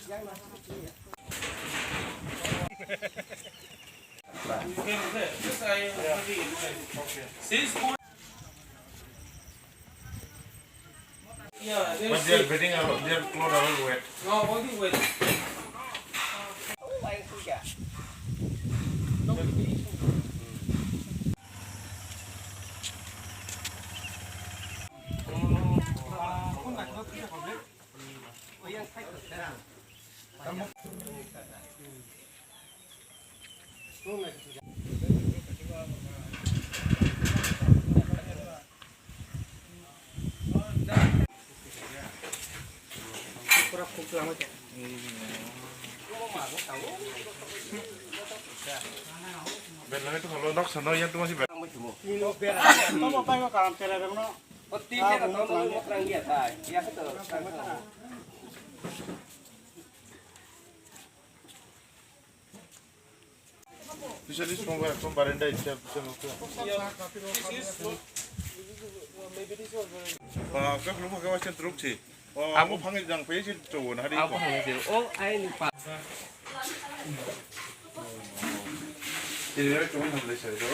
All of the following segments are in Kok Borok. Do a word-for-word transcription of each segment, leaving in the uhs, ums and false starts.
But they are bedding are, their clothes are all wet. No, all the wet. Belai tu kalau nok sana yang tu masih ber- Bisa di semua, semua barenda itu, bisa nukla. Ba, kau belum pakai wajan truk sih. Oh, aku panggil jang pe sih cowok hari itu. Aku panggil sih. Oh, ai ni pa. Ini cuma sampai saya tu.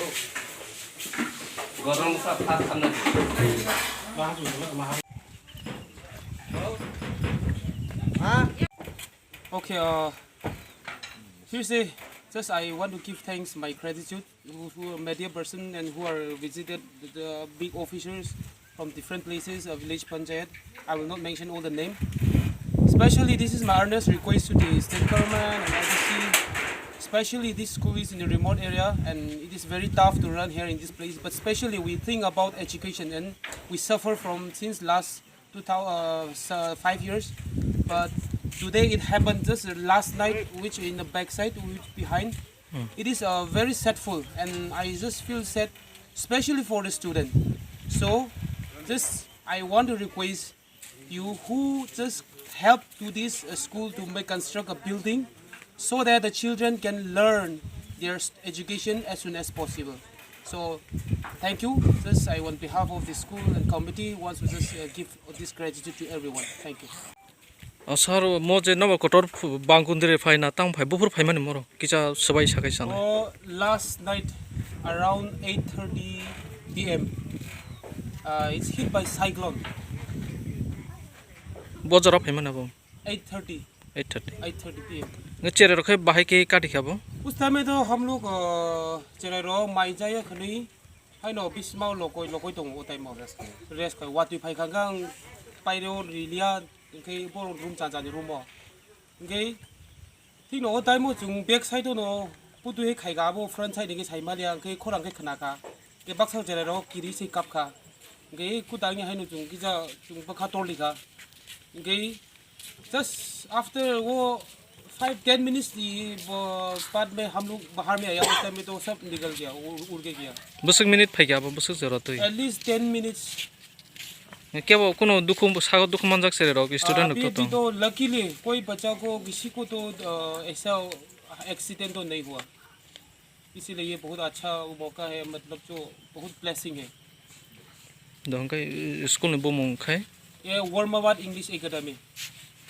Gorong sa pas sana. Okay, uh, firstly, just I want to give thanks, my gratitude, who, who are media person and who are visited the big officers from different places, uh, village panchayat. I will not mention all the name. Especially, this is my earnest request to the state government and R D C. Especially, this school is in a remote area, and it is very tough to run here in this place. But especially, we think about education, and we suffer from since last two thousand, uh, s- uh, five years. But today it happened just last night, which in the backside, which behind. It is, uh, very sadful, and I just feel sad, especially for the student. So, just I want to request you who just help to this, uh, school to make construct a building so that the children can learn their s- education as soon as possible. So, thank you. Just I, on behalf of the school and committee, wants to just, uh, give this gratitude to everyone. Thank you. O sir, mo je nobo kotor phu- bangkundri phai na tang phai buphur phai mani moro kisa swbai sakai sana. Oh, last night around eight thirty P M, uh, it's hit by cyclone. Bojora phai mani abo eight thirty. Eight thirty. Eight thirty P M. Nge chere rokhe bahai ke kati khabo? Us time to hum log, uh, chere ro mai jaya khani. Haino bismao lokoi lokoi tongo o time o. Rest khai watwi phai kha ang paireo rilia, hwnkhe borok room chanchani room o. Hwnkhe thikno o time o chwng back side o no putui hai khai kha, abo front side hwnkhe sai maliya, hwnkhe khorang khe khna kha. Hwnkhe baksa cherai rok kiri se kap kha. Hwnkhe kuta wngya haino chwng kisa chwng bwkha torli kha. Hwnkhe Just after wo five ten minutes ni bo baad mein hum log bahar mein aaya, us time mein to sab nikal gaya, ur, ur ke gaya. Bwswk minute phai kha abo bwswk jora twi? At least ten minutes. Kebo kuno dukhu, sago dukhu manjak sere rok student rok to tong. Abhi to luckily koi bacha ko kisi ko to, uh, aisa accident to nahi hua. इसीलिए ये बहुत अच्छा मौका है, मतलब जो बहुत ब्लेसिंग है। Dong kai school ni bumung khai? ये वर्माबाद इंग्लिश एकेडमी,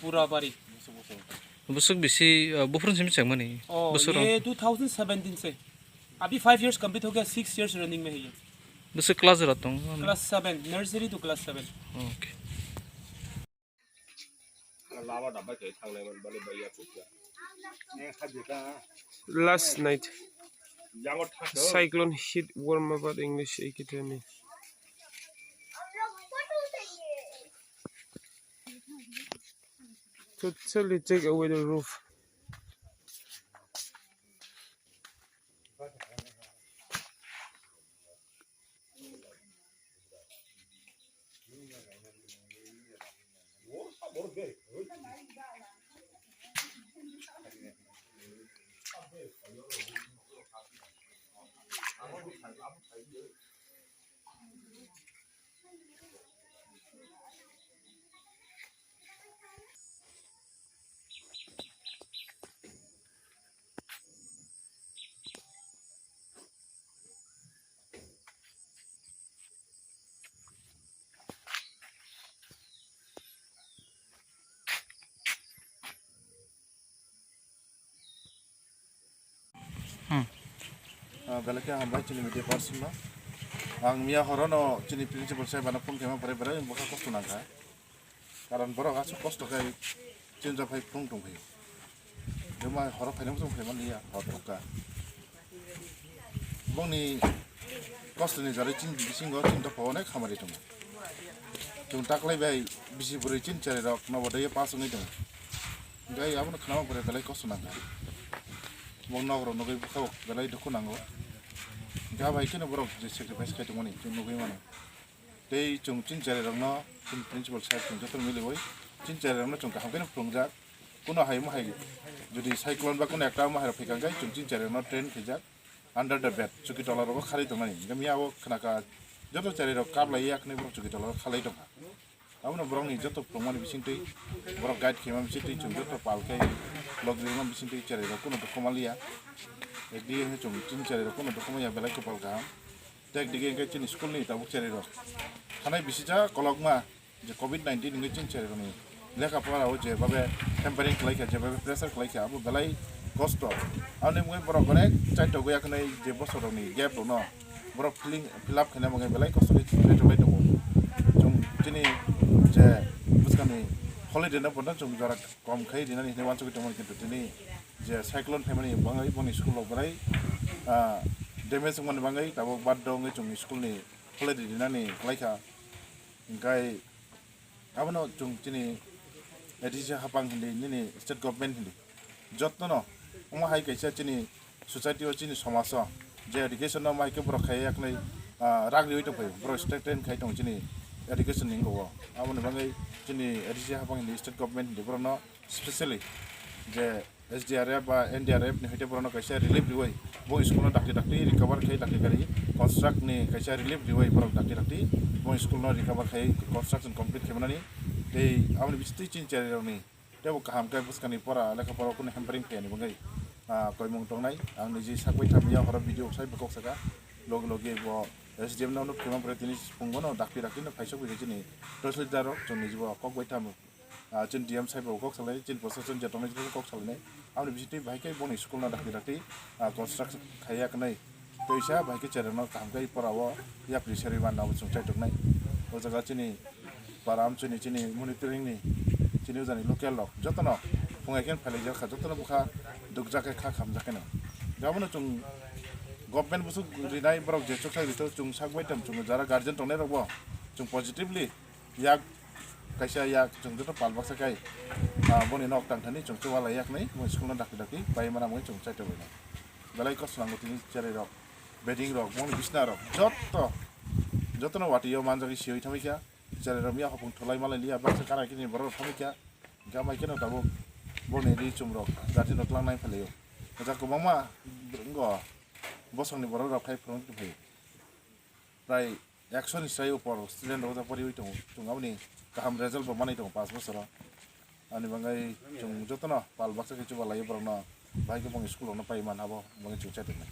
पूरा बारी। Bwswk bisi, uh, buphuru simi chengmani? Oh, bwswk rok? ये टू थाउजेंड सेवनटीन से, अभी फाइव इयर्स कंप्लीट हो गया, सिक्स इयर्स रनिंग में है ये। Bwswk class jora tong? Class seven, nursery to class seven. Okay. Last night, cyclone hit Warmabad English Academy. Totally take away the roof. Belai khe hambai chini media person no. Ang miya horo no chini principal sir bana phone khaima pore belai bwkha kosto nangkha. Karon borok aswk kosto khai chini jok phai phung tong phai. Joma horo phaina muchung phai man liya hor thokka. Bongni kosto ni jari chini bisingo chini dopha onek hamari tongo. Chwng taklai bai bisi bwrwi chini chari rok nobo daiya pass wngwi tongo. Gai abono khnama pore belai kosto nangkha. Bo nok rok nugwi bwkha belai dukhu nango. Ga bai kheno borok je sacrifice khai tongmani chwng nugwi mano. Tei chwng chini chari rokno chini principal sir chwng joto miliwi chini chari rokno chwng kaham kheno phwrwngjak. Kuno hai mo hai jodi cyclone ba kuno ekta mo hai rok phikha khe chwng chini chari rokno train khaijak under the bed chuki tola rogo kharwi tongnani. Hingke miya o khnaka joto chari rok kap lai ya khwnwi borok chuki tola rogo khalai tongkha. Abono borokni joto phwrwngmani bisingtwi, borok guide khaima bisingtwi, chwng joto pal khe log rijima bisingtwi cherai rok kuno dukhu manliya. Ekdi wngkhe chwng chini cherai rok kuno dukhu manya belai kwpal kaham. Tei ekdige wngkhe chini school ni tabuk cherai rok thanai bisija kolokma je covid nineteen wngkhe chini cherai rokni lekha pora o je babe hampering khlai kha, je babe pressure khlai kha, abo belai kosto. Aboni wngwi borok onek chaitogwi akhwnai je bosor rokni gap rokno borok filling, fill up khaina bagwi belai kosto khe chwng tongwi tongo. Chwng chini je bwskangni holiday no bono chwng jora kom khai rinani hinwi uansugwi tongmani, kintu tini je cyclone phaimani bagwi boni school rok belai, ah, damage wngmani bagwi tabuk baddo wngwi chwngni school ni holiday rinani khlai kha. Hingkhai abono chwng chini A D C hapang hindi, nini state government hindi, jotono omo hai kaisa chini society o, chini somaj o je education no mai khe borok khai yaknai, ah, rak riwi tongphai, borok strengthen khai tongo chini education ni wngkha o. Aboni bagwi chini A D C hapang hindi, state government hindi borokno specially je S D R F ba N D R F ni hoite borokno kaisa relief riwi bo school no dakti dakti recover khai dakti gari construct ni kaisa relief riwi borok dakti dakti bo school no recover khai construction complete khai manani. Tei aboni bisingtwi chini cherai rokni teibo kaham khe bwskangni pora lekha pora o kunu hampering khaiyani bagwi, ah, koimung tongnai. Ang niji sakbai thamya horo video sai bwkok saka logi logi bo S D M no nuk khema pore tini phungo no dakti dakti no phaisok bai chini tahsildar rok chwng niji bo kok bai tamo. Ah, chini D M sai bo kok salai, chini proshashan je tongnai kok salainai. Aboni bisingtwi bahai khe boni school no dakti dakti, ah, construction khaiya kwnai. Tei sa bahai khe cherai no kaham khe pora o yapri serwi manna bo chwng chaitok nai. O jaga chini para amchuni chini monitoring ni chini ujani local rok jotono phungai khe phailai jak kha, jotono bwkha dukjak khe kha khamjak khe no. Abono chwng government bwswk rinai borok je chukthai rito chwng sak bai tam chwng jara guardian tongnai rok bo chwng positively yak kaisa yak chwng joto pal baksa kai, ah, boni nok tang thani chwng chuwalai yak nai bo school no dakti dakti pai mana mui chwng chaitok bai nai. Belai kosto nango tini cherai rok, bedding rok, boni bisna rok joto, jotono watwi o manjagwi siyoi thamwi kha. Cherai rok miya hopung thulai malai liya, baksa kana kini borok rok thamwi kha. Hingkhe amai kheno tabuk boni ri chum rok guardian rok twlang nai phalio. Ajak kwbangma wngkha bosongni borok rok khai phwrwng tongphio. Prai ekso ni sai upor student rok ojak poriwi tongo. Chwng aboni kaham result bo manwi tongo paanch bosoro. Ani bagwi chwng jotono pal baksa khe chubalaiwi borokno bahai khe bong school rokno pai man abo bagwi chwng chaitok nai.